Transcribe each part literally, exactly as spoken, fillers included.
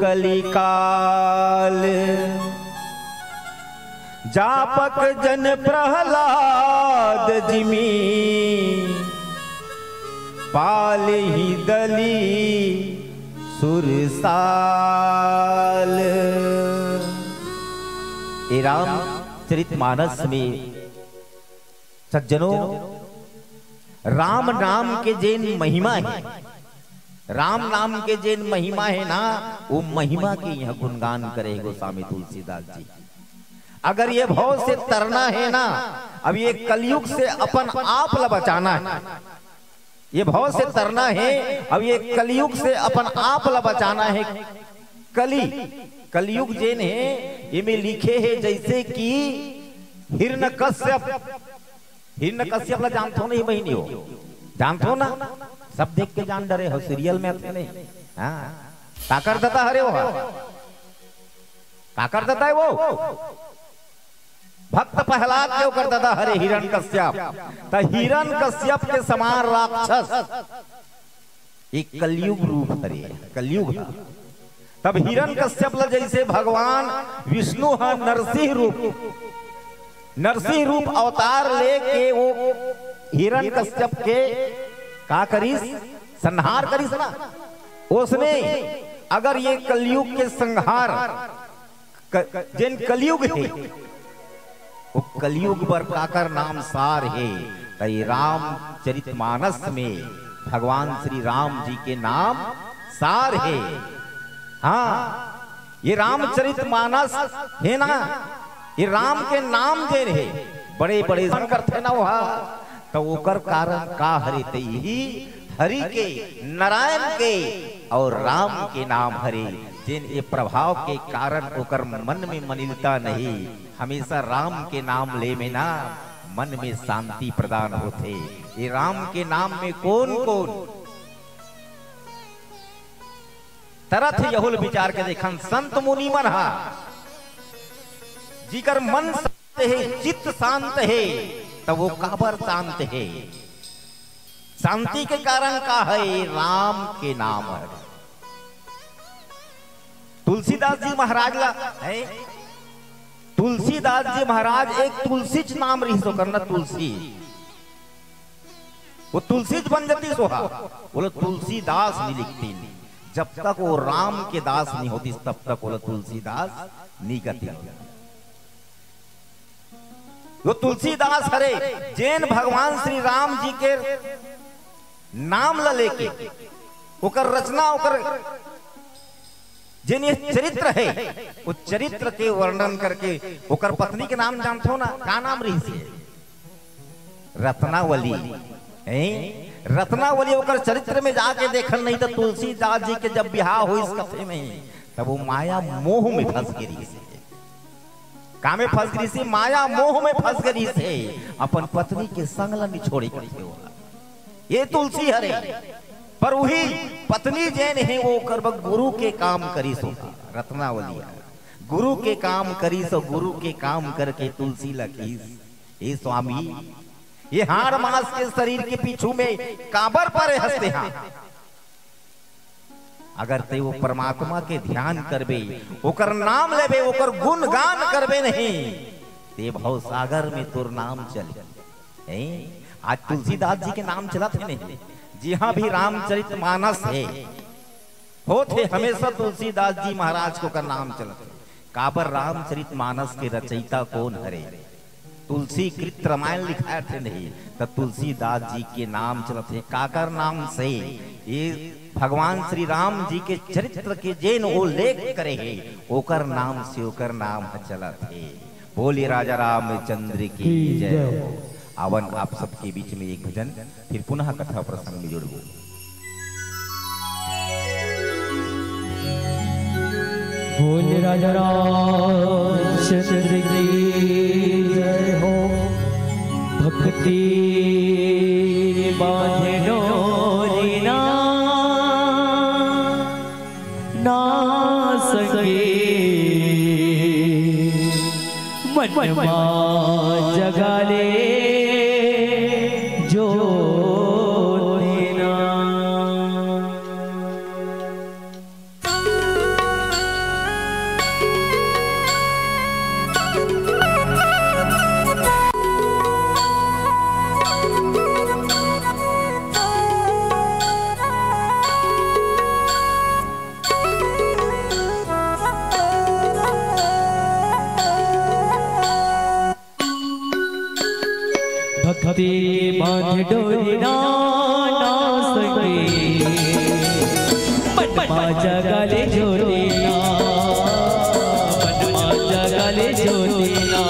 कलिकाल। जापक जन प्रहलाद जिमि पालहि दलि सुरसाल। ए रामचरित मानस में सज्जनों, राम नाम के जेन महिमा हे, राम नाम के जेन महिमा हे ना, वो महिमा के इहाँ गुणगान करे हे गोस्वामी तुलसीदास जी। अगर ये भव से तरना हे ना, अब ये कलयुग से अपन आप ला बचाना हे। ये भव से तरना हे, अब ये कलयुग से अपन आप ला बचाना हे। कली, कलयुग जेन हे, एमे लिखे हे जैसे कि हिरण्यकश्यप। हिरण्यकश्यप ला जानथो नहीं बहिनी हो? जानथो ना? सब देख के जान डरे हो, सीरियल में आथे नहीं। हाँ। काकर ददा हरे वो? काकर ददा हे वो? भक्त प्रहलाद के ओकर ददा हरे हिरण्यकश्यप। त हिरण्यकश्यप के समान राक्षस एक कलयुग रूप हरे, कलयुग ह। तब हिरण्यकश्यप ल जैसे भगवान विष्णु ह नरसिंह रूप, नरसिंह रूप अवतार लेके वो हिरण्यकश्यप के का करिस, संहार करिस ना। ओसने अगर ये कलयुग के संहार क-, जेन कलयुग हे, वो कलयुग बर काकर नाम सार हे, त ये रामचरित मानस में भगवान श्री राम जी के नाम सार हे। हाँ, ये रामचरित मानस हे ना, ये राम के नाम जेन हे, बड़े बड़े करथे ना वहा, त ओकर कारण का हरे, त इही हरि के, नारायण के अउ राम के नाम हरे, जेन ए प्रभाव के कारण ओकर मन में मलिनता नहीं, हमेशा राम के नाम ले में ना मन में शांति प्रदान होथे। ये राम के नाम में कौन कौन तरत हे, यहुल विचार के देखन, संत मुनि मन हा जिकर मन हे, चित्त शांत हे, त वो काबर शांत हे? शांति के कारण का हे? राम के नाम हे। तुलसीदास जी महाराज ला हे, तुलसीदास जी महाराज एक तुलसीच नाम रहिस ओकर ना, तुलसी। वो तुलसीच बन जातिस ओहा, ओला तुलसीदास नहीं लिखतिन। जब तक वो राम के दास नहीं होतिस, तब तक ओला तुलसीदास नहीं कहतिन। वो तुलसीदास हरे, जेन भगवान श्री राम जी के नाम ला लेके ओकर रचना, ओकर जेन ये चरित्र हे, वो चरित्र के वर्णन करके ओकर पत्नी के नाम जानथो ना, का नाम रहिस हे? रत्नावली। हैं? रत्नावली ओकर चरित्र में जाके देखन नहीं त तुलसीदास जी के जब बिहाव होइस कथे में, तब वो माया मोह में फंस गे रहिस हे। का में फंस गे रहिस हे? माया मोह में फंस गे रहिस हे। अपन पत्नी के संग ला निछोड़े कथे ओला। ये तुलसी हरे, पर वही पत्नी जेन हे वो ओकर बर गुरु के काम करिस ओहा, रत्नावली ह। गुरु के काम करिस अउ गुरु के काम करके तुलसी ला कहिस, "हे स्वामी, ये हाड़ मांस के शरीर के पीछू में काबर परे हस तेहा? अगर ते वो परमात्मा के ध्यान करबे, ओकर नाम लेबे, ओकर गुणगान करबे नहीं, ते भव सागर में तोर नाम चले।" हैं? आज तुलसीदास जी के नाम चलत हे नहीं? जिहाँ भी रामचरित मानस हे, होत हे, हमेशा तुलसीदास जी महाराज के ओकर नाम चलत हे। काबर? रामचरित मानस के रचयिता कोन हरे? तुलसी कृत रामायण लिखाय थे नहीं, त तुलसीदास जी के नाम चलत हे। काकर नाम से? ये भगवान श्री राम जी के चरित्र के जेन उल्लेख करे हे, ओकर नाम से ओकर नाम ह चलत हे। बोलिए राजा रामचंद्र की जय हो। आवन आप सबके बीच में एक भजन, फिर पुनः कथा प्रसंग में जुड़बो। बोल राजा रामचंद्र की जय हो। भक्ति बांधे डोरी ना, ना सके मन मा जगा ले जो तेरा। ते बांध डोरी ना, ना सके। मन मा जगा ले ज्योति ना, मन मा जगा ले ज्योति ना।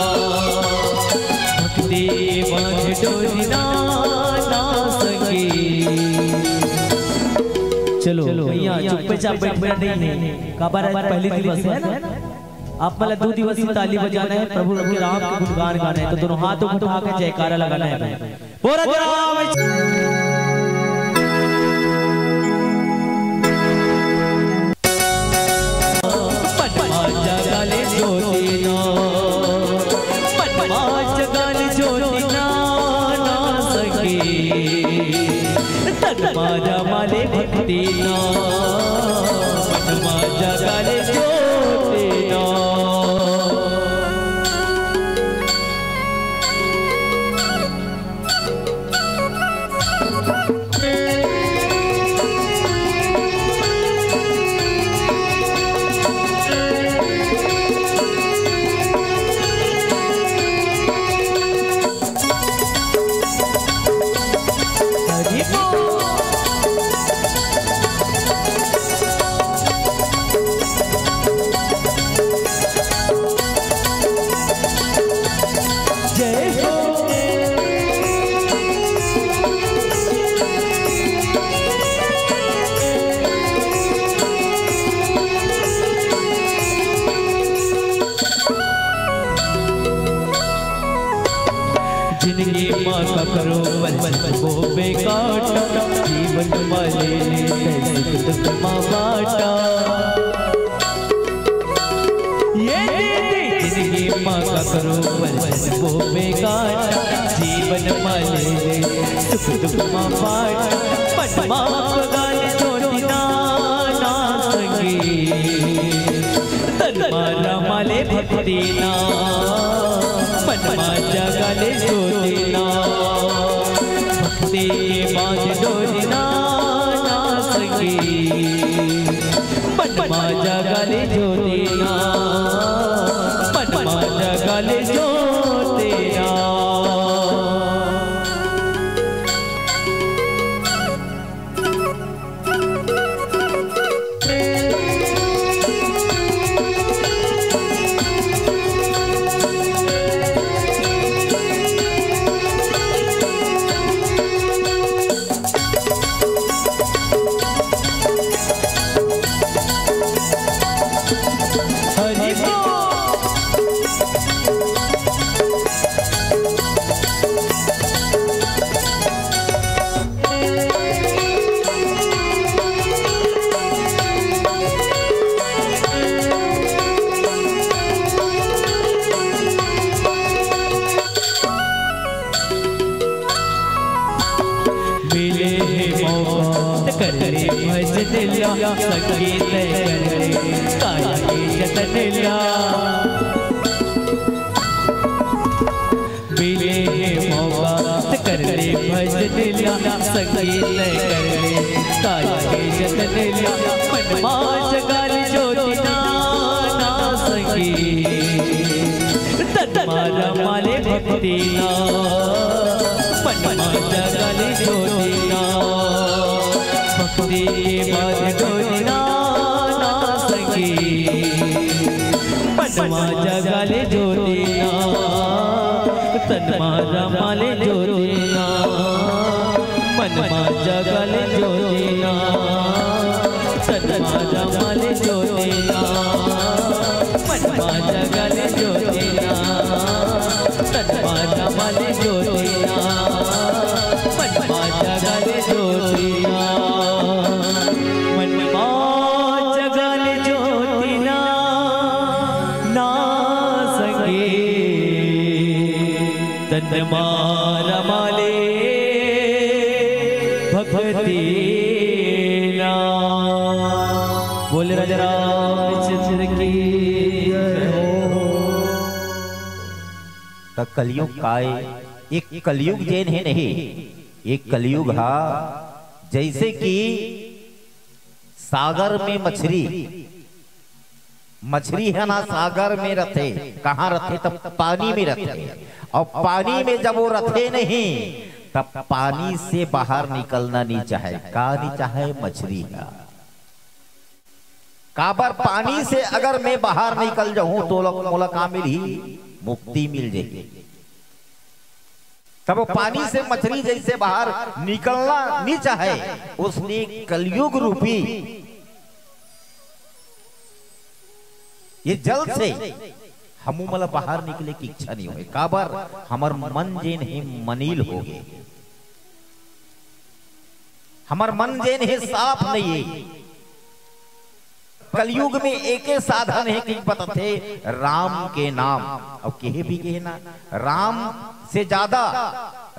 भक्ति बांध डोरी ना, ना सके। चलो, भैया, चुप्पे चाप बैठना नहीं है। काबर आज पहली दिवस है ना? आप मन ला दू दिवसीय ताली बजाना है, प्रभु के राम के गुणगान गाना है, तो दोनों हाथ उठा के जयकारा लगाना है। बोलो राम। मन मा जगा ले ज्योति ना, मन मा जगा ले ज्योति ना, ना सके। तन मा रमा ले भक्ति ना, मन मा जगा ले ज्योति ना। जिंदगी मा ककरो बचन वो बेकार, जीवन मा ले ले सुख दुख मा बांटा। ये दीदी जिंदगी मा ककरो बचन वो बेकार, जीवन मा ले ले सुख दुख मा बांटा। मन मा जगा ले ज्योति ना, ना सके। तन मा रमा ले भक्ति ना, मन मा जगा ले ज्योति ना। भक्ति के बांध डोरी ना, ना सके। मन मा जगा ले ज्योति ना, मन मा जगा ले ज्योति ना। मिले हे मौका त कर ले भजन ला, संगीत कर ले काया के जतन ला। मिले हे मौका त कर ले भजन ला, संगीत कर ले काया के जतन ला। मन मा जगा ले ज्योति ना, ना सके। तन मा रमा ले भक्ति ना, मन मा जगा ले ज्योति ना। भक्ति के बांध डोरी ना, ना सके। मन मा जगा ले ज्योति ना, तन मा रमा ले ज्योति ना। मन मा जगा ले ज्योति ना, तन मा रमा ले ज्योति ना। मन मा जगा ले ज्योति ना, तन मा रमा ले ज्योति ना। मन मा जगा ले ज्योति ना, मन मा जगा ले ज्योति ना, ना सके। तन मा रमा ले भक्ति ना। बोले राजा रामचंद्र की जय हो। त कलयुग काय, एक कलयुग जेन हे नहीं, एक कलयुग हा जैसे कि सागर में मछरी मछरी ह ना सागर में रथे, कहाँ रथे? तब पानी में रथे। अउ पानी में जब वो रथे नहीं, तब पानी से बाहर निकलना नहीं चाहे। का नहीं चाहे? मछरी ह। काबर, पानी से अगर मैं बाहर निकल जाहूं तो मोला, मोला का मिलही? मुक्ति मिल जाही। तब वो पानी से मछरी जैसे बाहर निकलना नहीं चाहे, उसने कलयुग रूपी ये जल से हमू मन ला बाहर निकले की इच्छा नहीं होय। काबर, हमर मन जेन हे मनील हो गे, हमर मन जेन हे साफ नहीं हे। कलयुग में एके साधन हे कि बतथे राम के नाम। अउ केहे भी केहे ना, राम से ज्यादा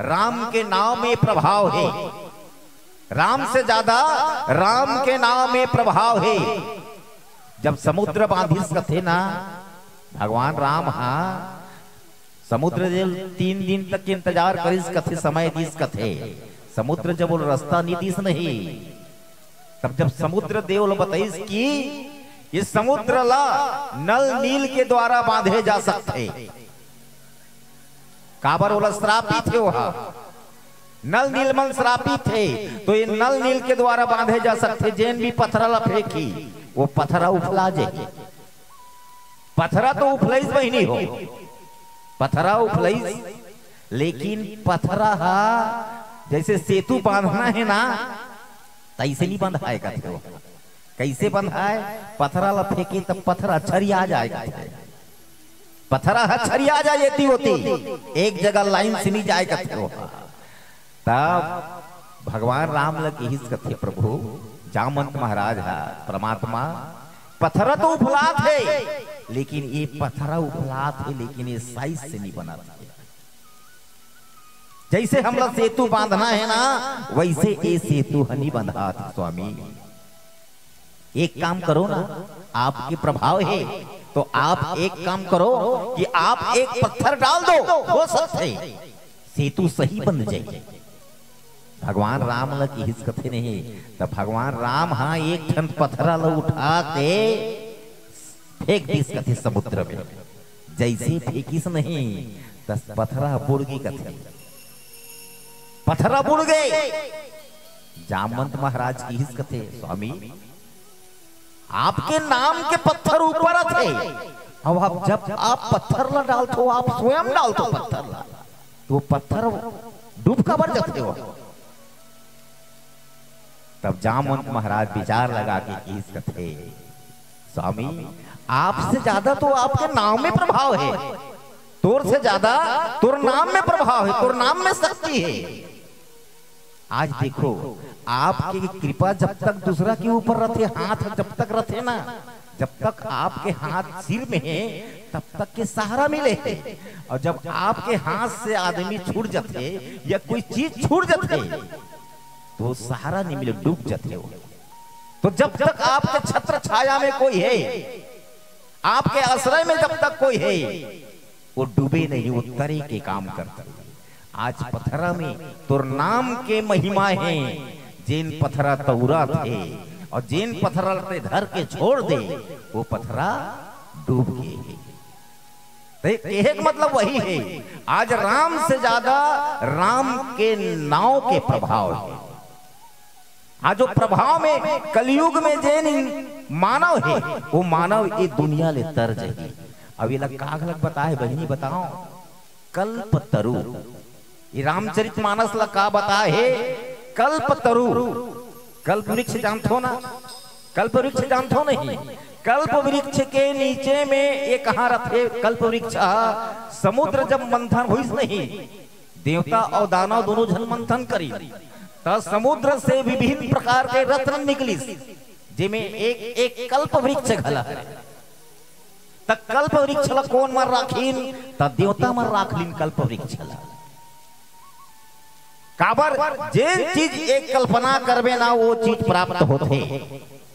राम के नाम में प्रभाव हे, राम से ज्यादा राम के नाम में प्रभाव हे। जब समुद्र बांधिस कथे ना, भगवान राम हा समुद्र जब तीन दिन तक के इंतजार करिस कथे, समय दिस कथे, समुद्र जब वो रास्ता नी दिस नहीं, तब जब समुद्र देव ल बताइस कि ये समुद्र ला नल नील के द्वारा बांधे जा सकथे। काबर, ओला श्रापित हे ओहा, नल नील मन श्रापित हे, तो ये नल नील के द्वारा बांधे जा सकथे। जेन भी पथरा ला फेंकी, वो पथरा उफला जाही। पथरा तो उफलइस बहिनी हो, पथरा उफलइस, लेकिन पथरा हा जैसे सेतु बांधना हे ना, तैसे नहीं बंधाय कथे हो। कैसे बंधाय? पथरा ला फेंके तब पथरा छरिया जाय कथे। पथरा हा छरिया जाय, एती ओती एक जगह लाइन से नहीं जाय कथे हो। तब भगवान राम ल किहिस कथे, प्रभु, जामवंत महाराज हा परमात्मा, पथरा तो उफलात हे, लेकिन ये पथरा उफलात हे, लेकिन ये साइज से नहीं बनत हे। जैसे हमला सेतु बांधना हे ना, वैसे ये सेतु ह नहीं बंधात हे, स्वामी। एक काम करो ना, आपके प्रभाव हे, तो आप एक काम करो कि आप एक पत्थर डाल दो, हो सकथे सेतु सही बन जाही। भगवान राम ल किहिस कथे नहीं, त भगवान राम हा एक ठन पथरा ल उठा के फेंक दिस कथे समुद्र में। जैसे फेंकिस नहीं, त पथरा बुड़ गे कथे, पथरा बुड़ गे। जामवंत महाराज किहिस कथे, स्वामी, आपके नाम के पत्थर ऊपर आथे। अब आप, जब आप पत्थर ला डालथो, आप स्वयं डालथो पत्थर ला, तो वो पत्थर डूब काबर जाथे हो? तब जामवंत महाराज विचार लगा के किहिस कथे, स्वामी, आपसे ज्यादा तो आपके नाम में प्रभाव हे, तोर से ज्यादा तोर नाम में प्रभाव हे, तोर नाम में शक्ति हे। आज देखो, आपके कृपा जब तक दूसरा के ऊपर रथे, हाथ जब तक रथे ना, जब तक आपके हाथ सिर में हे, तब तक के सहारा मिले हे। अउ जब आपके हाथ से आदमी छूट जाथे या कोई चीज छूट जाथे, तो सहारा नहीं मिले, डूब जाथे हो। तो जब तक आपके छत्र छाया में कोई हे, आपके आश्रय में जब तक कोई हे, वो डूबे नहीं, वो तरे के काम करथे। आज पथरा में तोर नाम के महिमा हे, जेन पथरा तौरत हे अउ जेन पथरा ल ते धर के छोड़ दे, वो पथरा डूब गे हे। त केहे के मतलब वही हे, आज राम से ज्यादा राम के नाव के प्रभाव हे। आज वो प्रभाव में कलयुग में जेन मानव हे, वो मानव ये दुनिया ले तर जाही। अब ये ला का घलक बताए, बहिनी बताओ, कल्प तरु। ये रामचरित मानस ला का बताए हे? कल्प तरु। कल्प वृक्ष जानथो ना? कल्प वृक्ष जानथो नहीं? कल्प वृक्ष के नीचे में ये कहाँ रथे? कल्प वृक्ष हा समुद्र जब मंथन होइस नहीं, देवता अउ दानव दोनों झन मंथन करिन, त समुद्र से विभिन्न प्रकार के रत्न निकलिस, जेमे एक एक कल्प वृक्ष घला हरे। त कल्प वृक्ष ला कोन मन राखिन? त देवता मन राखलिन कल्प वृक्ष ला। काबर, जेन चीज एक कल्पना करबे ना, वो चीज प्राप्त होथे।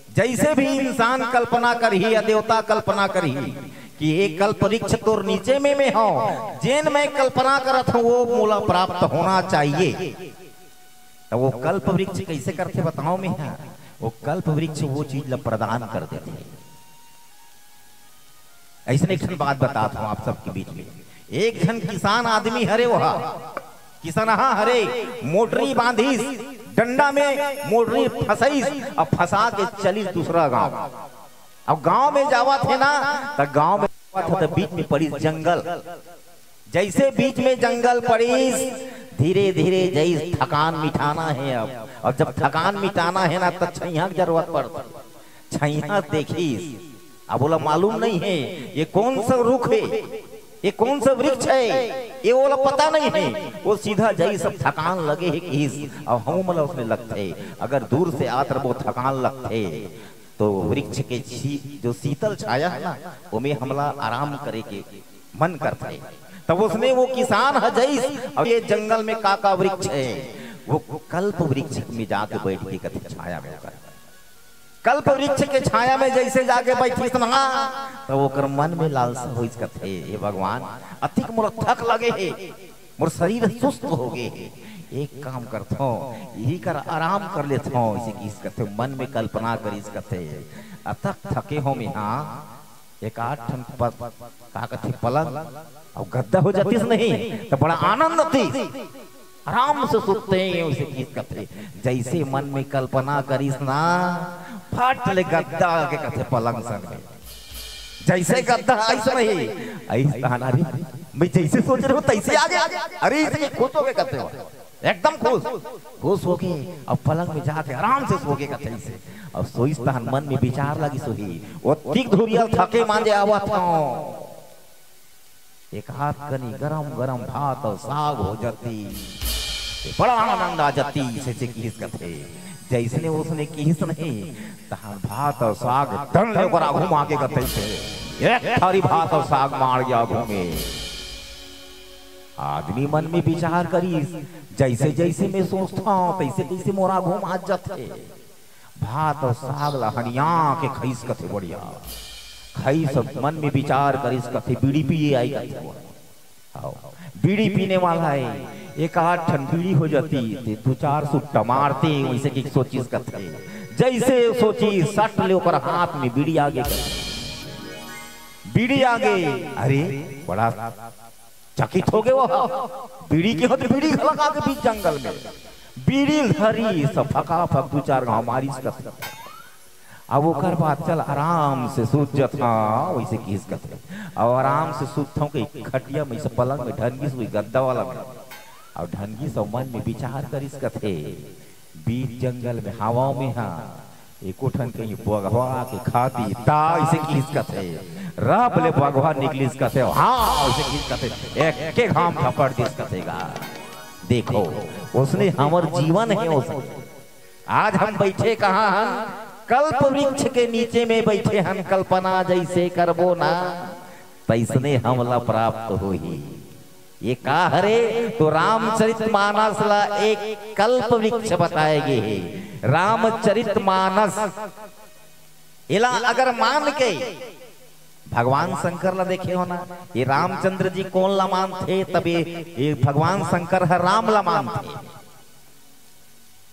जैसे भी इंसान कल्पना करही या देवता कल्पना करही कि एक कल्प वृक्ष तोर नीचे में मैं हूं, जेन मैं कल्पना करत हूं, वो मोला प्राप्त होना चाहिए। त वो कल्प वृक्ष कैसे करथे बताओ मैं हा? वो कल्प वृक्ष वो चीज ला प्रदान कर देथे। अइसने एक ठन बात बतात हंव आप सबके बीच में। एक झन किसान आदमी हरे, ओहा किसनहा हरे, मोटरी बांधिस, डंडा में मोटरी फंसइस, अउ फंसा के चलिस दूसरा गांव। अउ गांव में जावत हे ना, त गांव में जावत हे त बीच में पड़िस जंगल। जइसे बीच में जंगल पड़िस, धीरे धीरे जइस, थकान मिटाना हे अब। अउ जब थकान मिटाना हे ना, त छइहां के जरूरत पड़थे। छइहां देखिस, अब ओला मालूम नइ हे ये कोन सा रुख हे, ये कोन सा वृक्ष हे, ये ओला पता नइ हे। वो सीधा जइस, अब थकान लगे हे किहिस, अब हमू मन ला ओसने लगथे। अगर दूर से आत रबो, थकान लगथे, तो वृक्ष के छी-, जो शीतल छाया हे ना, ओमे हमला आराम करे के मन करथे। तब ओसने वो किसान ह जइस अउ ये जंगल में का का वृक्ष हे, वो कल्प वृक्ष में जाके बइठ के कथे छाया में ओकर। कल्प वृक्ष के छाया में जइसे जाके बइठिस ना, त ओकर मन में लालसा होइस कथे, "हे भगवान, अतिक मोला थक लगे हे, मोर शरीर सुस्त हो गे हे, एक काम करथंव, इही कर आराम कर लेथंव," अइसे किहिस कथे, मन में कल्पना करिस कथे, "अतक थके हंव मेंहा, एकाध ठन प-, का कथे, पलंग अउ गद्दा हो जातिस नहीं, त बड़ा आनंद आतिस, आराम से सुततेंव," अइसे किहिस कथे। जइसे मन में कल्पना करिस ना, फट ले गद्दा आगे कथे पलंग संग में। जइसे गद्दा आइस नहीं, आइस तहान, "अरे, मैं जइसे सोचे रहेंव तइसे आगे, अरे," अइसे खुश होगे कथे वो। एकदम खुश, खुश होगे, अब पलंग में जाके आराम से सोगे कथे अइसे। अब सोइस तहान मन में विचार लगिस होही, "ओतिक धुरिहा थके मांजे आवत हंव, एकाध कनी गरम गरम भात अउ साग हो जातिस, बड़ा आनंद आ जातिस," अइसे किहिस कथे। जइसने ओसने किहिस नहीं, तहान भात अउ साग डंड ले ओकर आघू म आगे कथे अइसे, एक थारी भात अउ साग माढ़ गे आघू में। आदमी मन में विचार करिस, "जइसे जइसे मैं सोचथंव, तइसे तइसे मोर आघू म आ जाथे।" भात अउ साग ला हनिया के खइस कथे बढ़िया। खइस अउ मन में विचार करिस कथे, "बीड़ी पिए आही," कथे वो। हव, बीड़ी पीने वाला हे, एकाध ठन बीड़ी हो जातिस, ते दू चार सुट्टा मारतेंव, अइसे कि सोचिस कथे। जइसे सोचिस, सट ले ओकर हाथ में बीड़ी आगे कथे। बीड़ी आगे, अरे, बड़ा चकित होगे वो ह। बीड़ी के होत बीड़ी घला आगे बीच जंगल में। बीड़ी धरिस अउ फकाफक दू चार घांव मारिस कथे। अब ओकर बाद चल आराम से सुत जथंव, अइसे किहिस कथे। अउ आराम से सुतथंव कहिके खटिया में, अइसे पलंग में ढन गिस, वही गद्दा वाला में। अउ ढन गिस अउ मन में विचार करिस कथे, "बीच जंगल में हवंव मेंहा, एको ठन कहीं बघवा के खा दिही त," अइसे किहिस कथे। रब ले बघवा निकलिस कथे, हाँ, अइसे किहिस कथे, एके घांव झपट दिस कथे गा। देखो, ओसने हमर जीवन हे, ओसने। आज हम बइठे कहाँ हन? कल्प वृक्ष के नीचे में बइठे हन। कल्पना जइसे करबो ना, तइसने हमला प्राप्त होही। ये का हरे? तो रामचरित मानस ला एक कल्प वृक्ष बताए गे हे। रामचरित मानस, एला अगर मान के भगवान शंकर ला देखे हो ना, ये रामचंद्र जी कोन ला मानथे, तब ये, ये भगवान शंकर ह राम ला मानथे।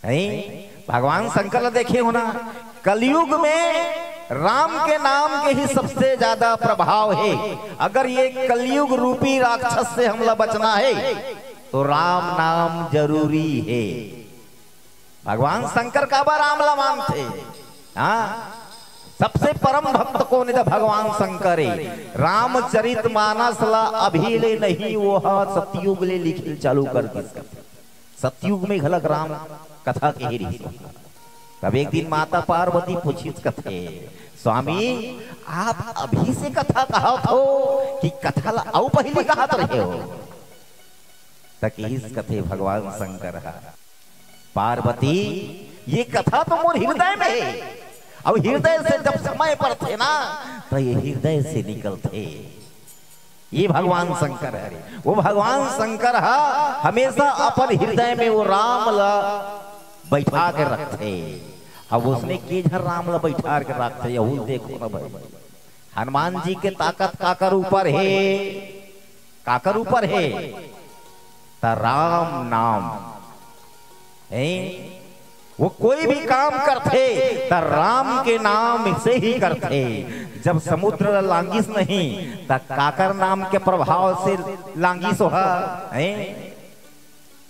हैं? भगवान शंकर ला देखे हो ना, कलयुग में राम के नाम के ही सबसे ज्यादा प्रभाव हे। अगर ये कलयुग रूपी राक्षस से हमला बचना हे, तो राम नाम जरूरी हे। भगवान शंकर काबर राम ला मानथे? हाँ, सबसे परम भक्त कोन हे? त भगवान शंकर हे। रामचरित मानस ला अभी ले नहीं, वो ह सतयुग ले लिखे चालू कर दिस। सतयुग में घलक राम कथा कहे रिहिस। तब एक दिन माता पार्वती पूछिस कथे, "स्वामी, आप अभी से कथा कहत हो कि कथा ला अउ पहिली कहत रहे हो?" त किहिस कथे भगवान शंकर ह, "पार्वती, ये कथा तो मोर हृदय में हे, अउ हृदय से जब समय परथे ना, त ये हृदय से निकलथे।" ये भगवान शंकर हरे। वो भगवान शंकर ह हमेशा अपन हृदय में वो राम ला बइठा के रखथे। अब ओसने के झन राम ला बइठा के रखथे, यहू देखो ना भाई। हनुमान जी के ताकत काकर ऊपर हे? काकर ऊपर हे? त राम नाम हे। वो कोई भी काम करथे, त राम के नाम से ही करथे। जब समुद्र ला लांगिस नहीं, त काकर नाम के प्रभाव से लांगिस ओह, हैं?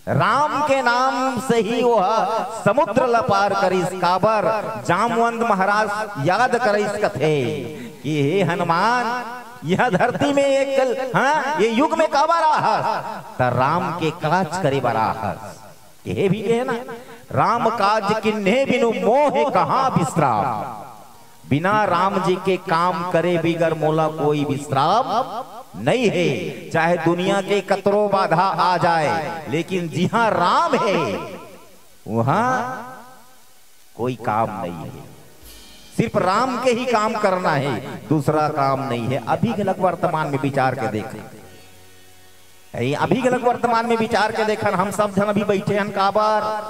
राम के नाम से ही ओह समुद्र ला पार करिस। काबर? जामवंत महाराज याद करिस कथे कि हे हनुमान, यह धरती में एक कल, हाँ, ये युग में काबर आहस? त राम के काज करे बर आहस। कहे भी कहे ना, "राम काज किन्हे बिनु मोहे कहाँ विश्राम।" बिना राम जी के काम करे बिगर मोला कोई विश्राम नहीं है। चाहे दुनिया के कतरो बाधा आ जाए, लेकिन जिहाँ राम है, वहाँ कोई काम नहीं है। सिर्फ राम के ही काम करना है, दूसरा काम नहीं है। अभी घलक वर्तमान में विचार के देख, अभी घलक वर्तमान में विचार के देखन, हम सब झन अभी बैठे हन काबर?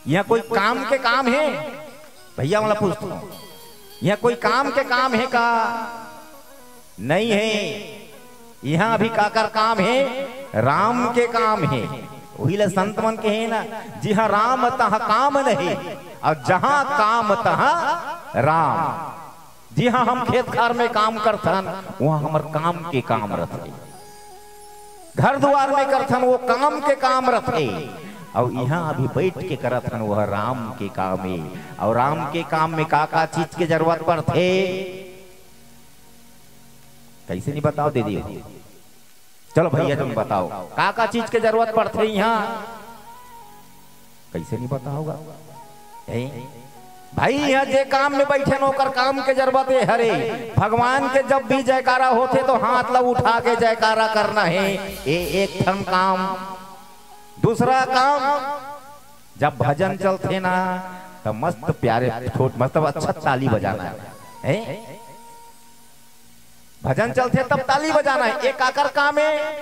यहाँ कोई काम के काम है? भैया वाला पूछता हूँ, यहाँ कोई काम के काम है का? नहीं है। यहाँ अभी काकर काम है? राम के काम है। वही ले संत मन कहे ना, "जिहाँ राम तहाँ काम नहीं, और जहाँ काम तहाँ राम।" जिहाँ हम खेत खार में काम करथन, वहाँ हमर काम के काम रथे, घर दुआर में करथन, वो काम के काम रथे। और यहाँ अभी बैठ के करत हन, वह राम के काम है। और राम के काम में का का चीज के जरूरत पड़थे? कैसे नहीं बताओ दीदी? चलो भैया, तुम बताओ, का का चीज के जरूरत पड़थे यहाँ? कैसे नहीं बताओगा? हैं? भाई, यहाँ जे काम में बैठे न, ओकर काम के जरूरत है। हरे, भगवान के जब भी जयकारा होथे, तो हाथ ला उठा के जयकारा करना है। ये एक ठन काम। दूसरा काम, जब भजन चलथे ना, तो मस्त प्यारे छोट, मतलब अच्छा ताली बजाना है। हैं? भजन चलथे तब ताली बजाना है। ये काकर काम है?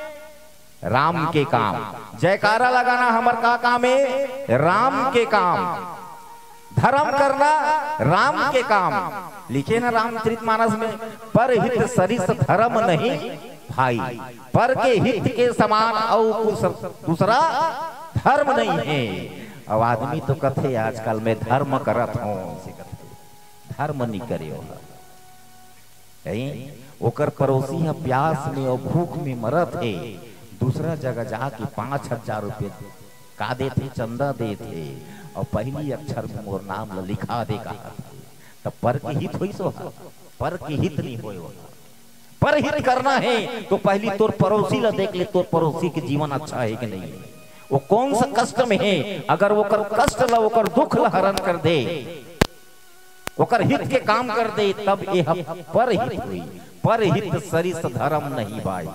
राम के काम। जयकारा लगाना हमर का काम है? राम के काम। धर्म करना राम के काम। लिखे ना रामचरित मानस में, "परहित सरिस धर्म नहीं भाई।" पर के हित के समान अउ कुछ दूसरा धर्म नहीं है। अब आदमी तो कथे, "आजकल मैं धर्म करत हूँ," धर्म नहीं करे ओहर। हैं? ओकर पड़ोसी ह प्यास में अउ भूख में मरत हे, दूसरा जगह जाके पाँच हजार रुपये का देथे, चंदा देथे, अउ पहली अक्षर में मोर नाम ल लिखा दे कहत हे। त पर के हित होइस ओहा? पर के हित नहीं होय ओहा। पर हित करना है तो पहली तोर पड़ोसी ल देख ले, तोर पड़ोसी के जीवन अच्छा है कि नहीं है, वो कौन सा कष्ट में है, अगर ओकर कष्ट ल, ओकर दुख ल हरण कर दे, ओकर हित के काम कर दे, तब ये ह पर हित हुई। पर हित सरिस धर्म नहीं भाई।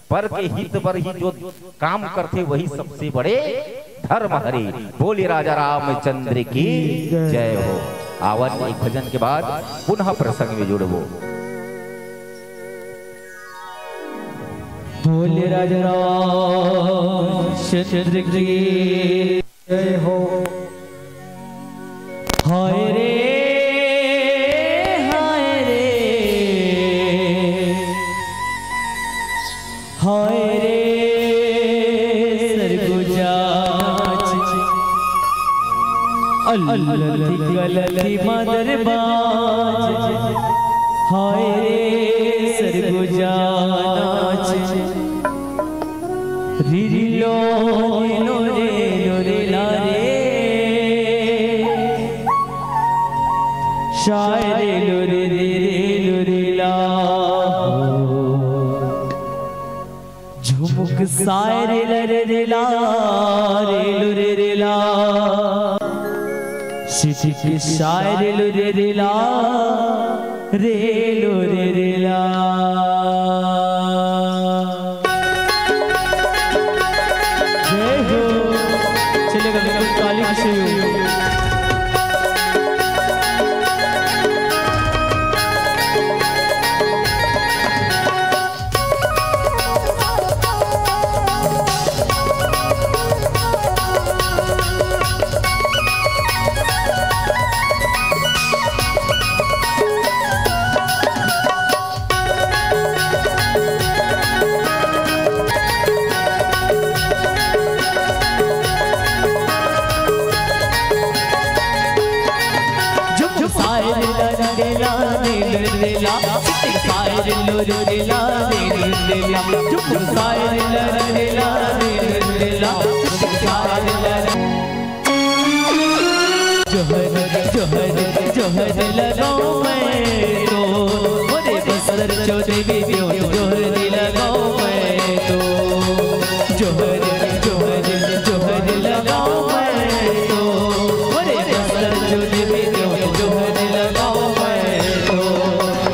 पर के हित बर ही जो काम करथे, वही सबसे बड़े धर्म हरे। बोले राजा रामचंद्र की जय हो। आवन एक भजन के बाद पुनः प्रसंग में जुड़बो। बोले राजा रामचंद्र की जय हो। हाय रे, हाय रे, हाय रे, सरगुजा नाच। अलती गलती मदर बाज। हाय रे, सरगुजा नाच। रिरिलो, रिलो रे, लो रे ला रे। शाय रे, लो रे रे रे, लो रे ला। झुमुक साय रे, ला रे रे ला, रे लो रे रे ला। सिटिक शाय रे, लो रे रे ला। रे लो रे रे ला। जय हो। चलेगा बिल्कुल ताली से। जोहर, जोहर, जोहर लगाऊं मैं तो, मोरे बस्तर चौदवी देव, जोहर लगाऊं मैं तो। जोहर, जोहर, जोहर लगाऊं मैं तो, मोरे बस्तर चौदवी देव, जोहर लगाऊं मैं तो।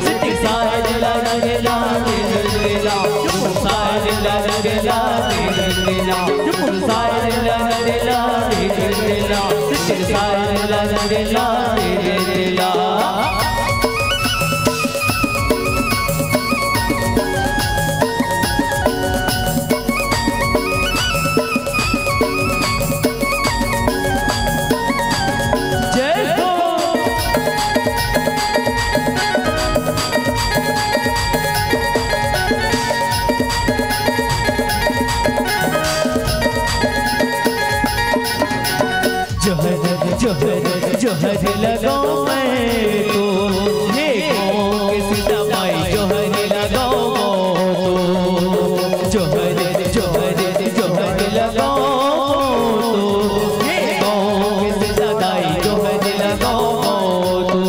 सिटी साज ला रे ला रे ला, चुप साज ला रे ला रे ला, चुप साज ला रे ला रे ला, सिटी साज ला रे ला रे ला। जय हो। जोहर, जोहर, जोहर लगाऊं मैं तो, हे गाँव के सीता माई, जोहर लगाऊं तो। जोहर, जोहर, जोहर लगाऊं तो, हे गाँव के सीता दाई, जोहर लगाऊं तो।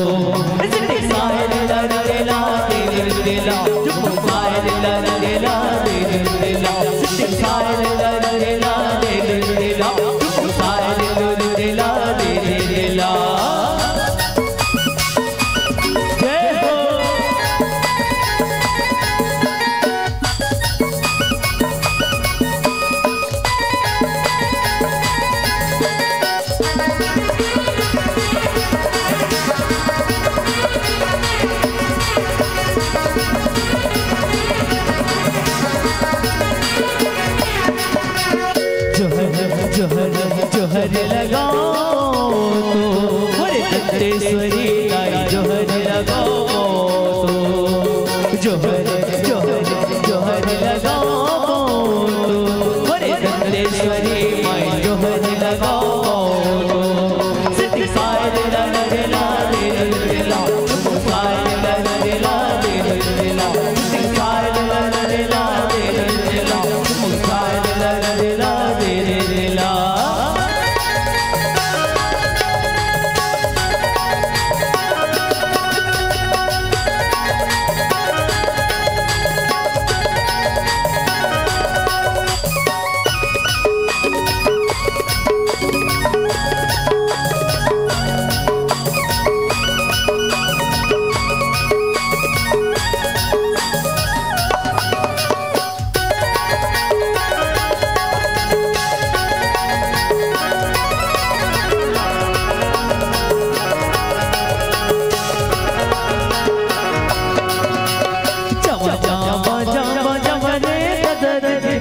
जोहर, जोहर, जोहर लगाओ तो, मोरे दंतेश्वरी दाई जोहर लगाओ तो। जोहर, जोहर, जोहर लगाओ तो, मोरे दंतेश्वरी माई जोहर लगाओ तो।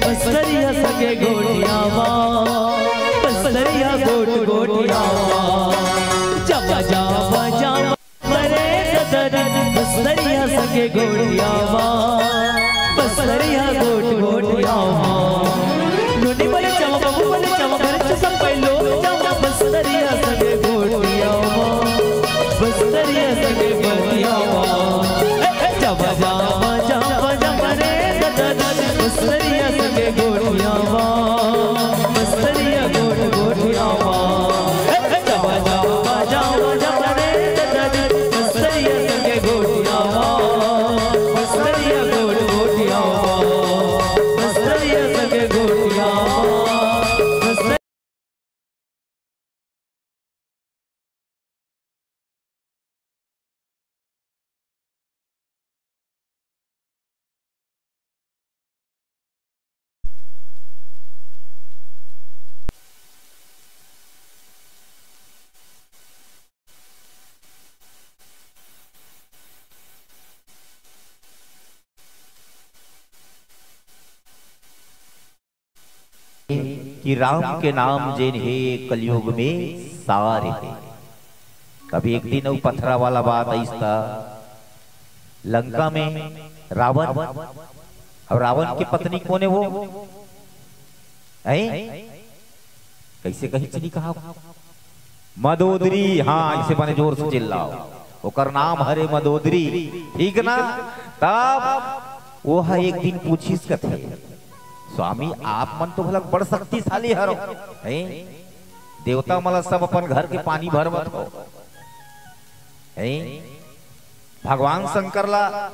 बस्तरिया संगे गोठियावा, बस्तरिया गोठ गोठियावा। जब जावा जावा मरे ददन, बस्तरिया संगे गोठियावा, बस्तरिया गोठ गोठियावा। नोनी बोले चावा, बाबू बोले चावा, घर से सब पहलो चावा, बस्तरिया संगे गोठियावा, बस्तरिया संगे गोठियावा। ए, ए, चावा जावा जावा जावा रे ददन, बस्तरिया संगे गोठियावा। कि राम के नाम जेन हे कलयुग में सार हे। कभी एक दिन अउ पथरा वाला बात आइस त लंका में रावण, अब रावण के पत्नी कोन हे वो? हैं? कैसे कही चली कहा? मदोदरी, हाँ, इसे बने जोर से चिल्लाओ। ओकर नाम हरे मदोदरी, ठीक ना? तब वो ह एक दिन पूछिस कथे, "स्वामी, आप मन तो घलक बड़ शक्तिशाली हरो, हैं? देवता मन ला सब अपन घर के पानी भरवत हो, हैं? भगवान शंकर ला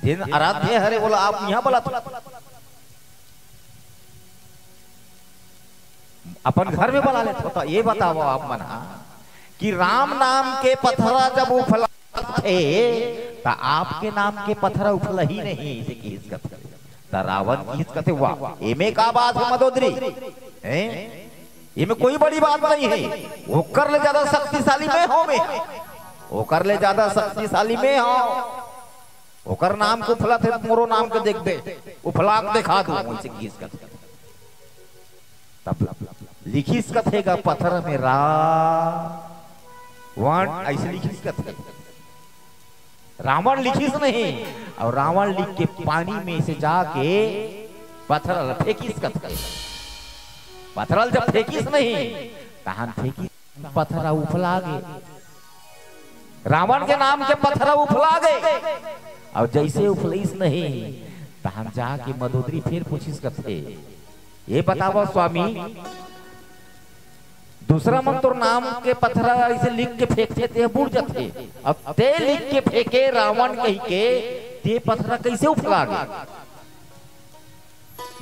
जेन आराध्य हरे, ओला आप इहाँ बलात हो, अपन घर में बला लेत हो, त ये बतावव आप मन हा कि राम नाम के पथरा जब उफलाथे, त आपके नाम के पथरा उफलही नहीं, अइसे किहिस कथे।" त रावण किहिस कथे, "वाह, एमे का बात हे मदोदरी? हैं? एमे कोई बड़ी बात नहीं हे। ओकर ले ज्यादा शक्तिशाली मैं हौं, मैं। ओकर ले ज्यादा शक्तिशाली मैं हौं। ओकर नाम के उफलाथे, मोरो नाम के देखबे, उफला के देखा दूं," अइसे किहिस कथे। तब लिखिस कथे गा पथरा में रावण, अइसे लिखिस कथे। रावण लिखिस नहीं, अउ रावण लिख के पानी में से जाके पथरा ल फेंकिस कथे। पथरा ल जब फेंकिस नहीं, तहान फेंकिस, पथरा उफला गे। रावण के नाम के पथरा उफला गे। अउ जइसे उफलिस नहीं, तहान जाके मदोदरी फेर पूछिस कथे, "ये बतावव स्वामी, दूसरा मन तोर नाम के पथरा अइसे लिख के फेंकथे, ते बुड़ जथे। अब ते लिख के फेंके रावण कहिके, ते पथरा कइसे उफला गे?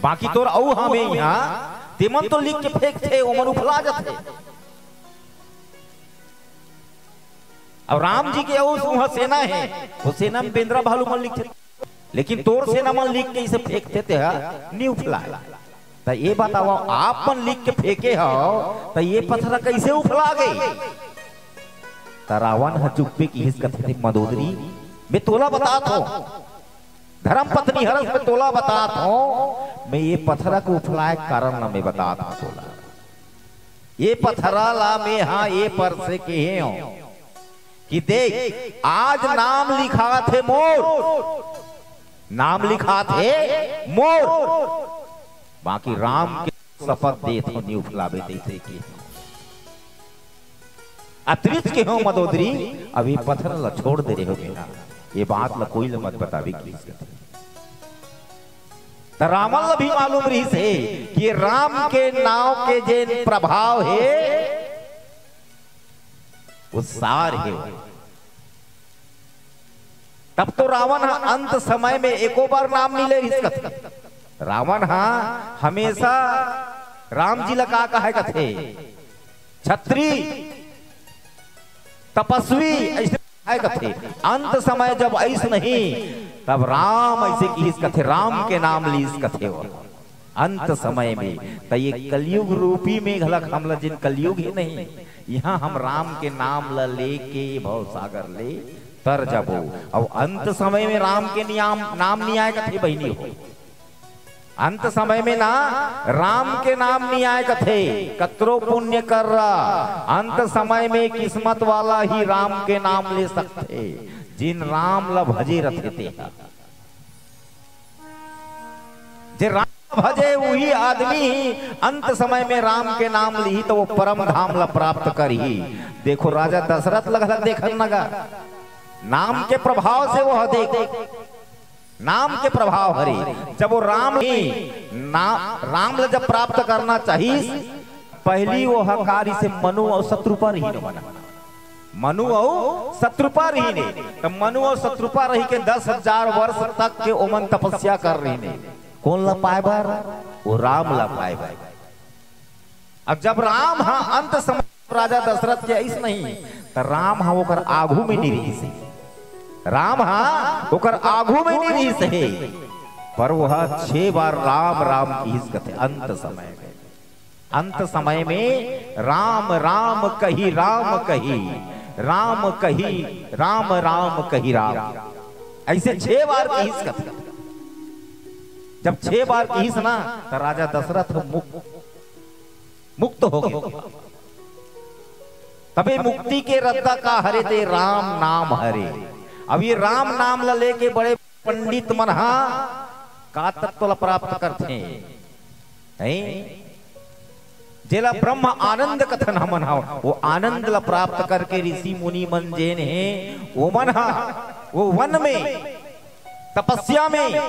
बाकी तोर अउ हमें इहाँ, तेमन तो लिख के फेंकथे, ओमन उफला जथे। अब राम जी के अउ उहाँ सेना हे, वो सेना में बेंदरा भालू मन लिखथे, लेकिन तोर सेना मन लिख के अइसे फेंकथे, ते ह नी उफलाय। त ये बतावव, आप मन लिख के फेंके हव, त ये पथरा कइसे उफला गे?" त रावण ह चुप्पे किहिस कथे, "मदोदरी, मैं तोला बतात हौं, धरम पत्नी हरस, मैं तोला बतात हौं, मैं ये पथरा के उफलाय के कारण ल मैं बतात हौं तोला। ये पथरा ला मैं हा ये पर से केहे हौं कि देख, आज नाम लिखात हे मोर, नाम लिखात हे मोर, बाकी राम के शपथ देत हौं, नी उफलाबे," तइसे केहे हौं। अतरिच केहे हौं मदोदरी, अब ये पथरा ला छोड़ दे रहे हो बेटा, ये बात ला कोई ला मत बताबे किहिस कथे। त रावण ला भी मालूम रहिस हे कि ये राम के नाव के जेन प्रभाव हे, वो सार हे। तब तो रावण ह अंत समय में एको बार नाम नी ले रहिस कथे। रावण ह हमेशा राम जी ला का कहे कथे, "छत्री, तपस्वी," अइसे कहे कथे। अंत समय जब अइस नहीं, तब राम अइसे किहिस कथे, राम के नाम लीस कथे वो। अंत समय में, त ये कलयुग रूपी में घलक हमला जेन कलयुग हे नहीं, इहाँ हम राम के नाम ला लेके भवसागर ले तर जाबो। अउ अंत समय में राम के नियाम, नाम नी आय कथे बहिनी हो। अंत समय में ना राम के नाम नी आय कथे, कतरो पुण्य कर रहा, अंत समय में किस्मत वाला ही राम के नाम ले सकथे, जिन राम ला भजे रथे ते ह। जे राम भजे उही आदमी ही अंत समय में राम के नाम लिही त वो परम धाम ला प्राप्त करही। देखो राजा दशरथ लगलक देखन नगा, नाम के प्रभाव से वो देख, नाम के प्रभाव हरे। जब वो राम ही ना, राम ला जब प्राप्त करना चाहिस, पहली वो हकारी से मनु अउ शत्रुपा रहिन बना। मनु अउ शत्रुपा रहिन हे। त मनु अउ शत्रुपा रहि के दस हजार वर्ष तक के ओमन तपस्या कर रहिन हे। कोन ला पाए बर? वो राम ला पाए बर। अब जब राम ह अंत समय राजा दशरथ के अइस नहीं, त राम ह ओकर आघू में नी रहिस हे। राम ह ओकर आघू में नी रहिस हे, पर वो ह छह बार राम राम किहिस कथे अंत समय में। अंत समय में राम राम कही, राम कही, राम कही, राम राम कही राम, अइसे छह बार किहिस कथे। जब छह बार किहिस ना, त राजा दशरथ मुक्त, मुक्त हो गे। तबे मुक्ति के रद्दा का हरे, ते राम नाम हरे। अब ये राम नाम ला लेके बड़े पंडित मन हा का तत्व ला प्राप्त करथे, हैं? जेला ब्रह्म आनंद कथन हमन हा, वो आनंद ला प्राप्त करके ऋषि मुनि मन जेन हे, वो मन हा, वो वन में, तपस्या में,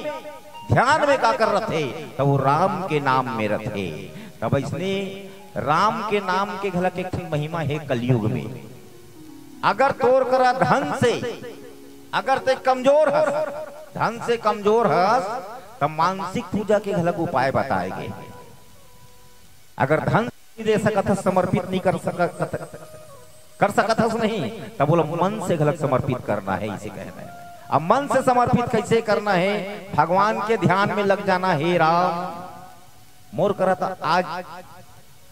ध्यान में का कर रथे, तब वो राम के नाम में रथे। तब इसने राम के नाम के घलक एक ठन महिमा हे कलयुग में। अगर तोर करा धन से, अगर ते कमजोर हस, धन से कमजोर हस, तब मानसिक पूजा के घलक उपाय बताए गे। अगर धन नहीं दे सकत हस, समर्पित नहीं कर सकत, कर सकत हस नहीं, तब बोला मन से घलक समर्पित करना है, इसे कहना है। अब मन से समर्पित कैसे करना है? भगवान के ध्यान में लग जाना, "हे राम, मोर करा त आज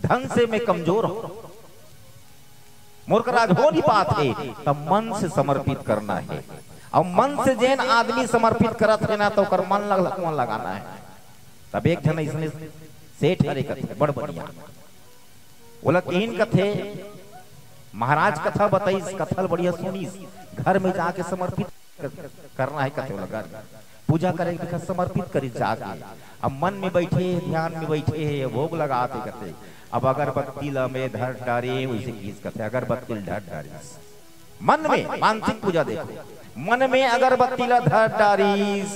धन से मैं कमजोर हूं, मोर करा आज हो नहीं पात हे," तब मन से समर्पित करना है। अब मन से जेन आदमी समर्पित करत हे ना, तो ओकर मन लग, मन लगाना है। तब एक झन इसने सेठ हरे कथे, बड़ बढ़िया। ओला किहिन कथे, महाराज कथा बताइस, कथा ल बढ़िया सुनिस, घर में जाके समर्पित कर-, करना है कथे ओला, घर में पूजा करे के समर्पित करिस जाके। अब मन में बैठे हे, ध्यान में बैठे हे, भोग लगात हे कथे, अब अगरबत्ती ला मैं धर डारे, वैसे किहिस कथे, अगरबत्ती ल धर डारिस। मन में मानसिक पूजा देखो, मन में अगरबत्ती ला धर डारिस,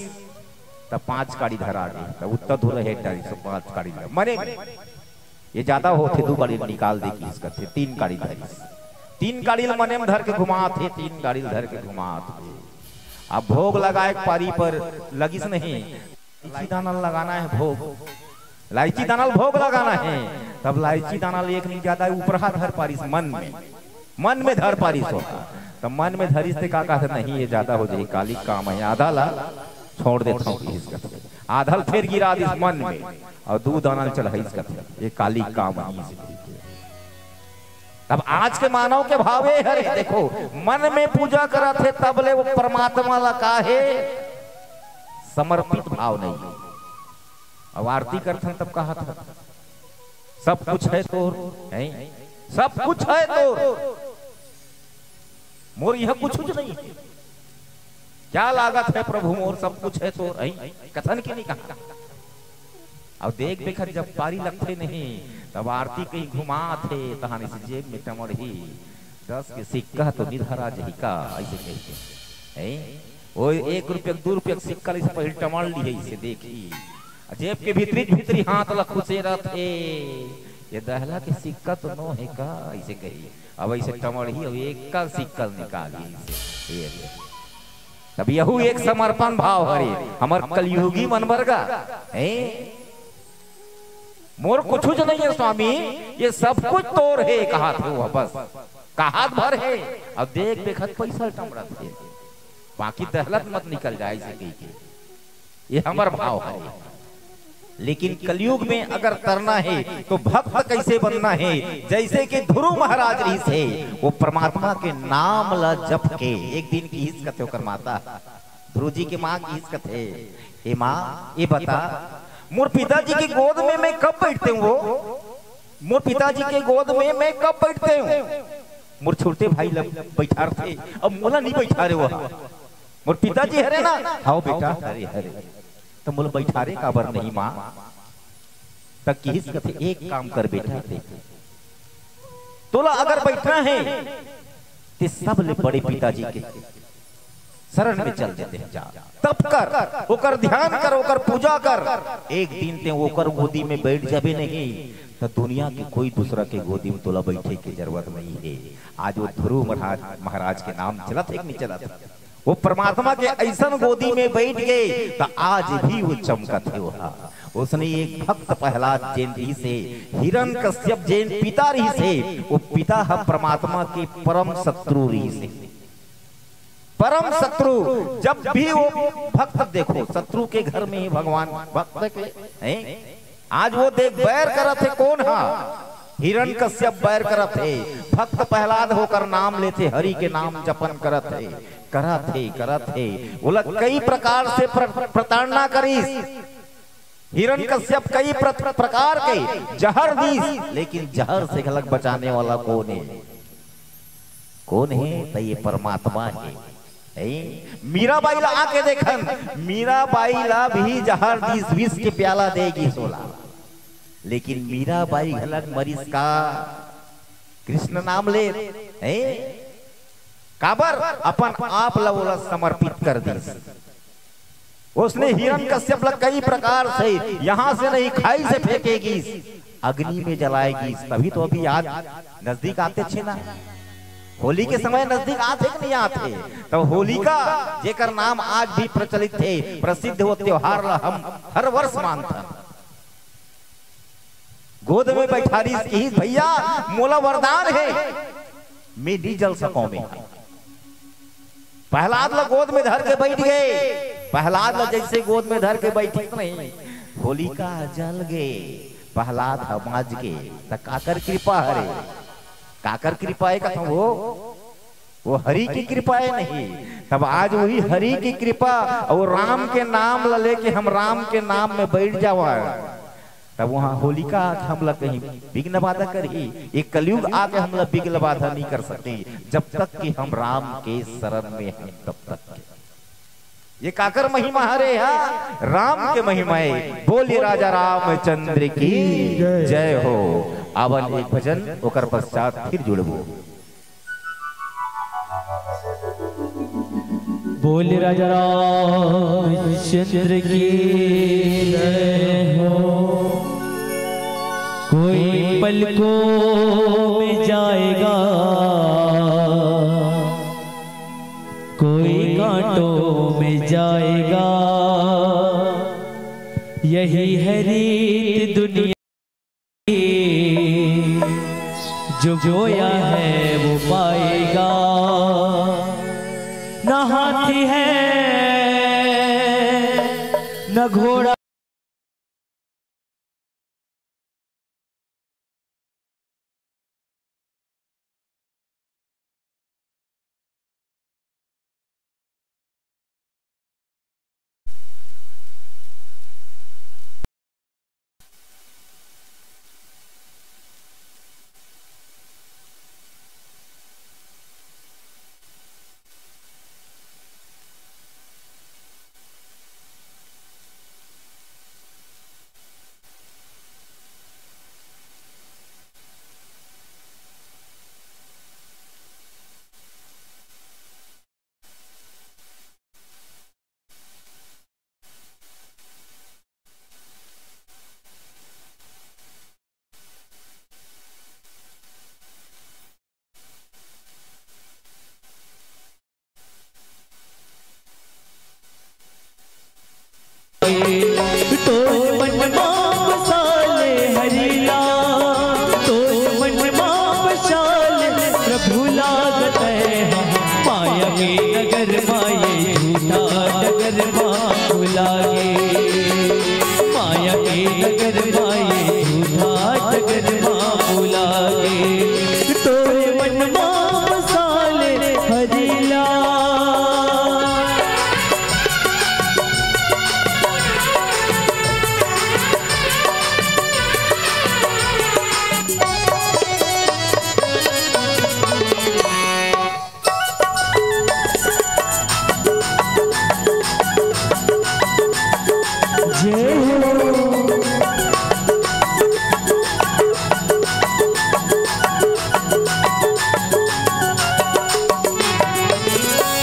तब पांच काड़ी धर आ गई, तब उत्तर धुरा हेट डारिस, पांच काड़ी धर। मने में ये ज्यादा होथे, दू काड़ी निकाल दे किहिस कथे, तीन काड़ी धरिस। तीन काड़ी ल मने में धर के घुमात हे, तीन काड़ी ल धर के घुमात हे। अब भोग लगाए के पारी पर लगिस नहीं, इलायची दाना ल लगाना है भोग, इलायची दाना ल भोग लगाना है। तब इलायची दाना ल एक नहीं ज्यादा ऊपरहा धर पारिस मन में, मन में धर पारिस हो। तब मन में धरिस ते का कहत, नहीं, ये ज्यादा हो जाही, काली काम है, आधा ला छोड़ देत हूं, किहिस कथे। आधा ल फेर गिरा दिस मन में, और दू दाना ल चढ़ाइस कथे, ये काली काम है, इसे कहिके। तब आज के मानव के भाव ये हरे, देखो, मन में पूजा करत हे, तब ले वो परमात्मा ला का हे, समर्पित भाव नहीं हे। अब आरती करथन तब कहत हे, "सब कुछ है तोर, हैं? सब कुछ है तोर, मोर यहां कुछ नहीं है। क्या लागत है प्रभु मोर, सब कुछ है तोर," हैं? कथन के नहीं कहा। अब देख बेखत जब पारी लगथे नहीं, तब आरती कहीं घुमात हे, तहान इसे जेब में टमड़ही, "दस के सिक्का तो निधरा जही का," ऐसे कहिके, हैं? वो एक रुपया, दू रुपया के सिक्का ल इसे पहिल टमड़ लिहे, इसे देखी। आ जेब के भीतरी भीतरी हाथ ला खुसेरत हे, "ये दहला के सिक्का तो नो हे का?" इसे कही। अब ऐसे टमड़ही, अब एक का सिक्का ल निकालही इसे। ये, ये। तब यहू एक समर्पण भाव हरे, हमर कलयुगी मन बरगा, हैं? "मोर कुछुच नहीं है स्वामी, ये सब कुछ तोर हे," कहत हे वो बस, कहत भर हे, अब देख देखत पैसा टमड़त हे, बाकी दहलत मत निकल जाए, इसे कहिके। ये हमर भाव हरे। लेकिन कलयुग में अगर तरना हे तो भक्त कैसे बनना हे? जैसे कि ध्रुव महाराज रहिस हे, वो परमात्मा के नाम ला जप के, एक दिन किहिस कथे ओकर माता, ध्रुव जी के माँ किहिस कथे, "ए माँ, ये बता, मोर पिताजी के गोद में मैं कब बैठते हूँ वो? मोर पिताजी के गोद में मैं कब बैठते हूँ? मोर छोटे भाई ला बैठारथे, अब मोला नहीं बैठारे वो। मोर पिताजी हरे ना?" "हाव बेटा, हरे, हरे।" "त मोला बैठारे काबर नहीं माँ?" त किहिस कथे, "एक काम कर बेटा, देख, तोला अगर बैठना हे, ते सबले बड़े पिताजी के शरण में चल देते हैं, जा, तप कर, ओकर ध्यान कर, ओकर पूजा कर। एक दिन ते ओकर गोदी में बैठ जाबे नहीं, त दुनिया के कोई दूसरा के गोदी में तोला बैठे के जरूरत नहीं हे।" आज वो ध्रुव महाराज, महाराज के नाम चलत हे कि नहीं चलत हे? वो परमात्मा के ऐसन गोदी में बैठ गए, त आज भी वो चमकत हे। वहा उसने एक भक्त प्रहलाद जेन रहिस हे, हिरण कश्यप जेन पिता रहिस हे, वो पिता ह परमात्मा के परम शत्रु रहिस हे। परम शत्रु, जब भी वो भक्त देखो, शत्रु के घर में ही भगवान भक्त के हैं। आज वो देख बैर करत हे कोन हा? हिरण कश्यप बैर करत हे। भक्त प्रहलाद होकर नाम लेथे, हरि के नाम जपन करत हे, करत हे, करत हे। ओला कई प्रकार से प्र-, प्रताड़ना करिस। हिरण कश्यप कई प्र-, प्रकार के जहर दीस, लेकिन जहर से घलक बचाने वाला कोन हे? कोन हे? त ये परमात्मा हे। हे? मीराबाई ला आके देखन, मीराबाई ला भी जहर दीस, विष के प्याला दे गिस ओला। लेकिन मीराबाई घलक मरिस का कृष्ण नाम ले, हैं? काबर? अपन आप ल ओला समर्पित कर दिस। उसने हिरण्यकश्यप ल कई प्रकार से, यहाँ से नहीं, खाई से फेंके गिस, अग्नि में जलाए गिस, तभी तो अभी आज नजदीक आथे ना। होली के समय नजदीक आथे कि नहीं आथे? तो होलिका, जेकर नाम आज भी प्रचलित हे, प्रसिद्ध, वो त्योहार ला हम हर वर्ष मानथन। गोद में बैठारिस, किहिस, "भैया, मोला वरदान हे, मैं नी जल सकौं।" मैं प्रहलाद ला गोद में धर के बैठ गे। प्रहलाद ला जैसे गोद में धर के बैठिस नहीं, होलिका जल गे, प्रहलाद ह माज गे। त काकर कृपा हरे? काकर कृपा हे कथों वो? वो हरि की कृपा हे नहीं। तब आज वही हरि की कृपा अउ राम के नाम ला लेके हम राम के नाम में बैठ जावन, तब वहाँ होलिका आके हमला कहीं विघ्न बाधा करही। ये कलयुग आके हमला विघ्न बाधा नहीं कर सकही, जब तक कि हम राम के शरण में हन तब तक। ये काकर महिमा हरे हा? राम के महिमा हे। बोलिए राजा रामचंद्र की जय हो। आवन एक भजन, ओकर पश्चात फिर जुड़बो। बोल राजा रामचंद्र की जय हो। कोई पलकों में जाएगा, कोई कांटों में जाएगा, यही है रीत दुनिया। जो बोया है वो पाएगा, ना हाथी है ना घोड़ा।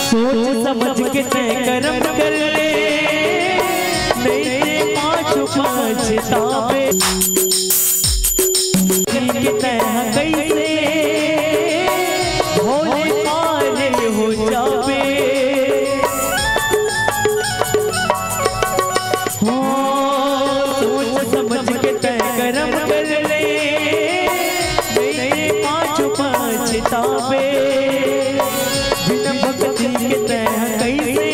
सोच समझ के तय कर्म कर ले, नहीं ते पाछू पछतावे। के तय कैसे भोले पाले हो जावे। हो सोच समझ के तय कर्म कर ले, नहीं ते पाछू पछतावे। बिन भक्ति के तय कैसे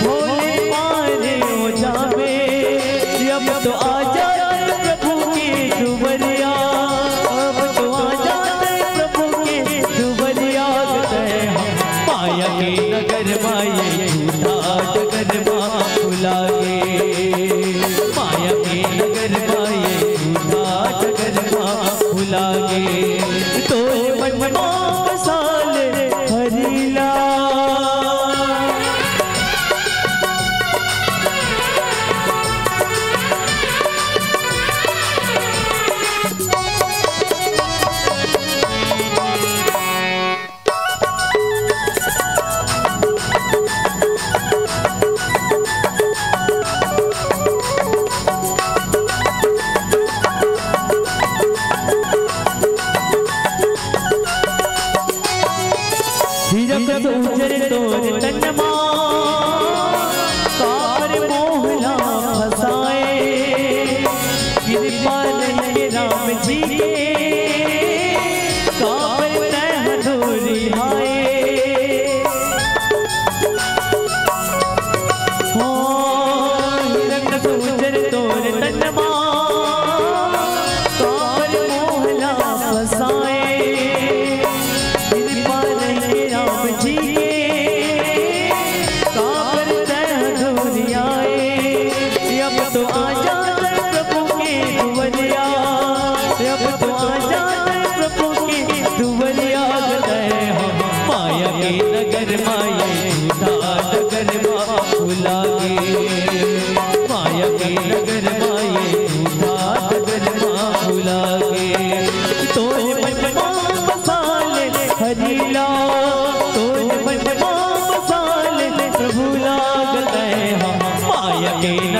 भोले पाले हो जावे। अब तो आ जा प्रभु के दुबरिया, अब तो आ जा प्रभु के दुबरिया। माया के नगर माये झूठा डगर मा भुला गे। माया के नगर माये झूठा डगर मा भुला गे। तो मन मा बसा ले हरिला।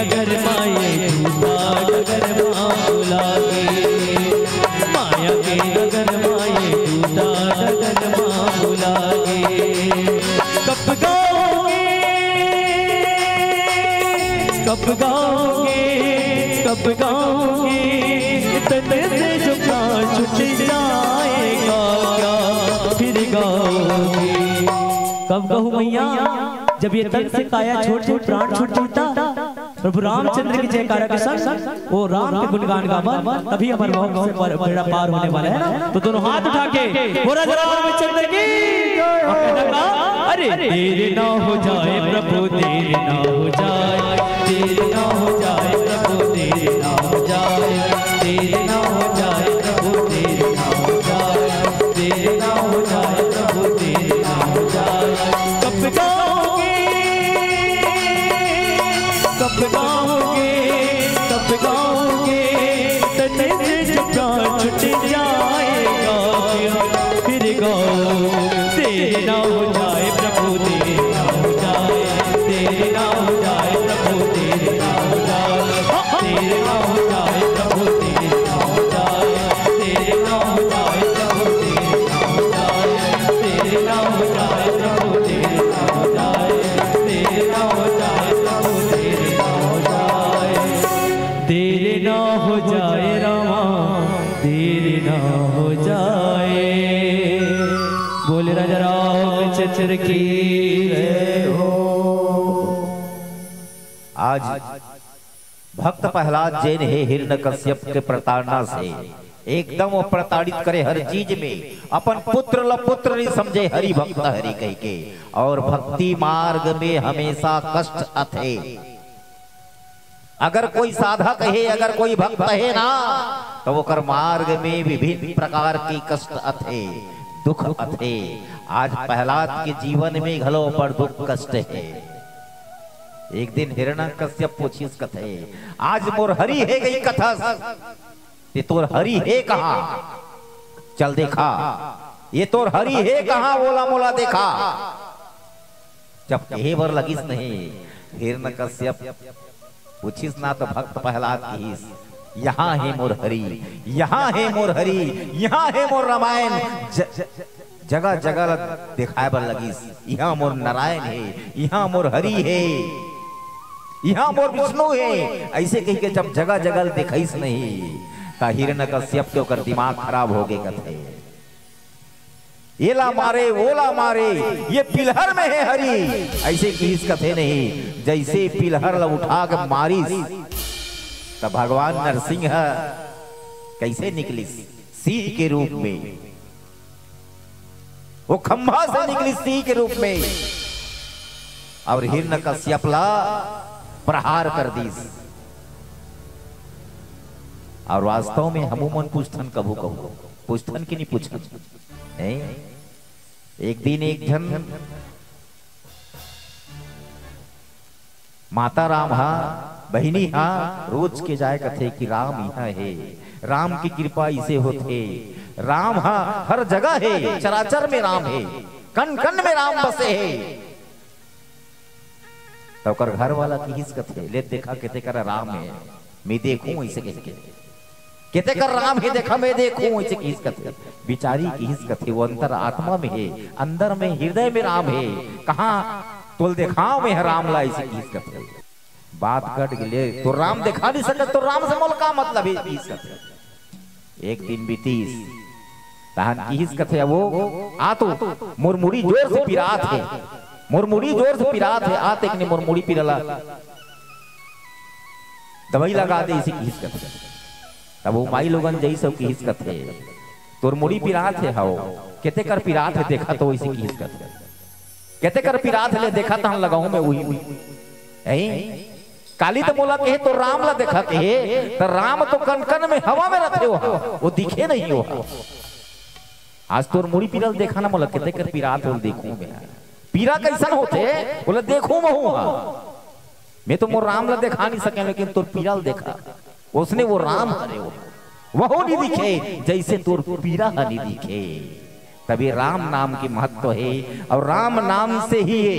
नगर माये दूता डगर मा बुलागे, माया के नगर माये दूता डगर मा बुलागे। कब गाओगे, कब गाओगे, कब गाओगे, तन से जो प्राण छूट जाएगा, क्या फिर गाओगे? कब कहूँ मैया, जब ये तन से काया छोड़ दे, प्राण छूट जाता। प्रभु रामचंद्र के जयकारा के संग वो राम के गुणगान गावन, तभी हमारे बहुत से पर-, बेड़ा पार होने वाला है ना। तो दोनों हाथ उठा के बोला जरा रामचंद्र की। और कहना का, अरे देर ना हो जाए प्रभु, देर ना हो जाए, देर ना हो जाए प्रभु, देर ना हो जाए, देर ना हो जाए प्रभु, देर ना हो जाए, देर ना हो जाए प्रभु, देर ना हो जाए। कब गाओगे, कब गाओगे, कब गाओगे, तन से जो प्राण छूट जाएगा, फिर गाओ, देर ना हो जाए प्रभु, देर ना हो जाए, देर ना हो जाए प्रभु, देर ना हो जाए, देर ना हो जाए प्रभु, देर ना हो जाए, देर ना हो जाए प्रभु, देर ना हो जाए, देर ना हो जाए प्रभु, देर ना हो जाए, देर ना हो जाए प्रभु, देर ना हो जाए, देर ना हो जाए रामा, देर ना हो जाए। बोले राजा रामचंद्र की जय हो। आज भक्त प्रहलाद जेन हे हिरण्यकश्यप के प्रताड़ना से एकदम वो प्रताड़ित करे हर चीज में, अपन पुत्र ल पुत्र नहीं समझे, हरि भक्त हरि कह के, और भक्ति मार्ग में हमेशा कष्ट अथे। अगर कोई साधक हे, अगर कोई भक्त हे ना, तो ओकर मार्ग में विभिन्न प्रकार के कष्ट अथे, दुख अथे। आज प्रहलाद के जीवन में घलो बड़ दुख कष्ट हे। एक दिन हिरण्यकश्यप पूछिस कथे, आज मोर हरि हे गई कथस, ते तोर हरि हे कहाँ? चल देखा, ये तोर हरि हे कहाँ? ओला मोला देखा। जब कहे बर लगिस नहीं, हिरण्यकश्यप पूछिस ना, तो भक्त प्रहलाद किहिस, यहाँ हे मोर हरि, यहाँ हे मोर हरि, यहाँ हे मोर रामायण। ज-, जगह जगह ला दिखाए बर लगिस, यहाँ मोर नारायण हे, यहाँ मोर हरि हे, यहाँ मोर विष्णु हे। ऐसे कह के जब जगह जगह ला दिखाइस नहीं, त हिरण्यकश्यप के ओकर दिमाग खराब हो गे कथे। एला मारे, ओला मारे, ये पिलहर में हे हरि, ऐसे किहिस कथे नहीं। जैसे पिलहर ला उठा के मारिस, त भगवान नरसिंह कैसे निकलिस? सिंह के रूप में। वो खंभा से निकलिस सिंह के रूप में, और हिरण्यकश्यप ला प्रहार कर दिस। और वास्तव में हमू मन पूछथन, कभू कभू पूछथन कि नहीं पूछथन? नहीं। एक दिन एक झन माता राम हा, बहिनी हा, रोज के जाए कथे कि राम इहाँ हे, राम की कृपा इसे होथे, राम हा हर जगह हे, चराचर में राम हे, कण कण में राम बसे हे। त ओकर घर वाला किहिस कथे, ले देखा केते करा राम हे, मैं देखूं ऐसे कह के। केते कर राम हे देखा मैं देखूं, ऐसे किहिस कथे। बिचारी किहिस कथे, वो अंतर आत्मा में हे, अंदर में हृदय में राम हे। कहाँ तोल देखाव मैं ह राम ला, ऐसे किहिस कथे। बात कट गेले, तो राम देखा नहीं सकत, तो राम से मोल का मतलब हे, किहिस कथे। एक दिन बीतीस, तहन किहिस कथे, वो आ तो मोर मुड़ी जोर से पिरात हे, मोर मुड़ी जोर से पिरात हे, आ तेकने मोर मुड़ी पिराला दवाई लगा दे, इसे किहिस कथे। तब वो माई लोगन जइस अउ किहिस कथे, तोर मुड़ी पिरात हे हव, केते कर पिरात हे देखा तो, इसे किहिस कथे। केते कर पिरात हे ले देखा तहन लगाहूं मैं उही, उही। हैं? काली तो मोला कहे तो राम ला देखा कहे, त राम तो कन कन में हवा में रथे हो, वो दिखे नहीं हो। आज तोर मुड़ी पिरल देखा ना मोला, केते कर पिरात होल देखूं मैं। पीरा कैसन होथे, बोले देखूं महूं हा। मैं तो मोर राम ला देखा नहीं सके, लेकिन तोर पीरा ल देखा, उसने वो राम हरे हो, वहू नहीं दिखे, जैसे तोर पीरा ह नहीं दिखे। तभी राम नाम के महत्व हे, और राम नाम से ही हे।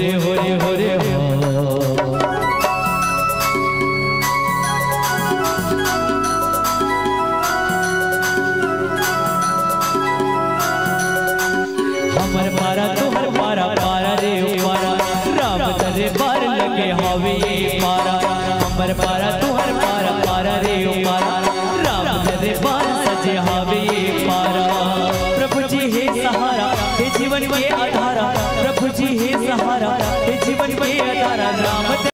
रे हो रे हो रे हो। हमर पारा तुहर पारा, पारा रे ओ पारा, राम दरबार लगे हवे ये पारा। हमर पारा तुहर पारा, पारा रे ओ पारा, राम दरबार सजे हवे ये पारा। प्रभु जी हे सहारा, हे जीवन के आधार,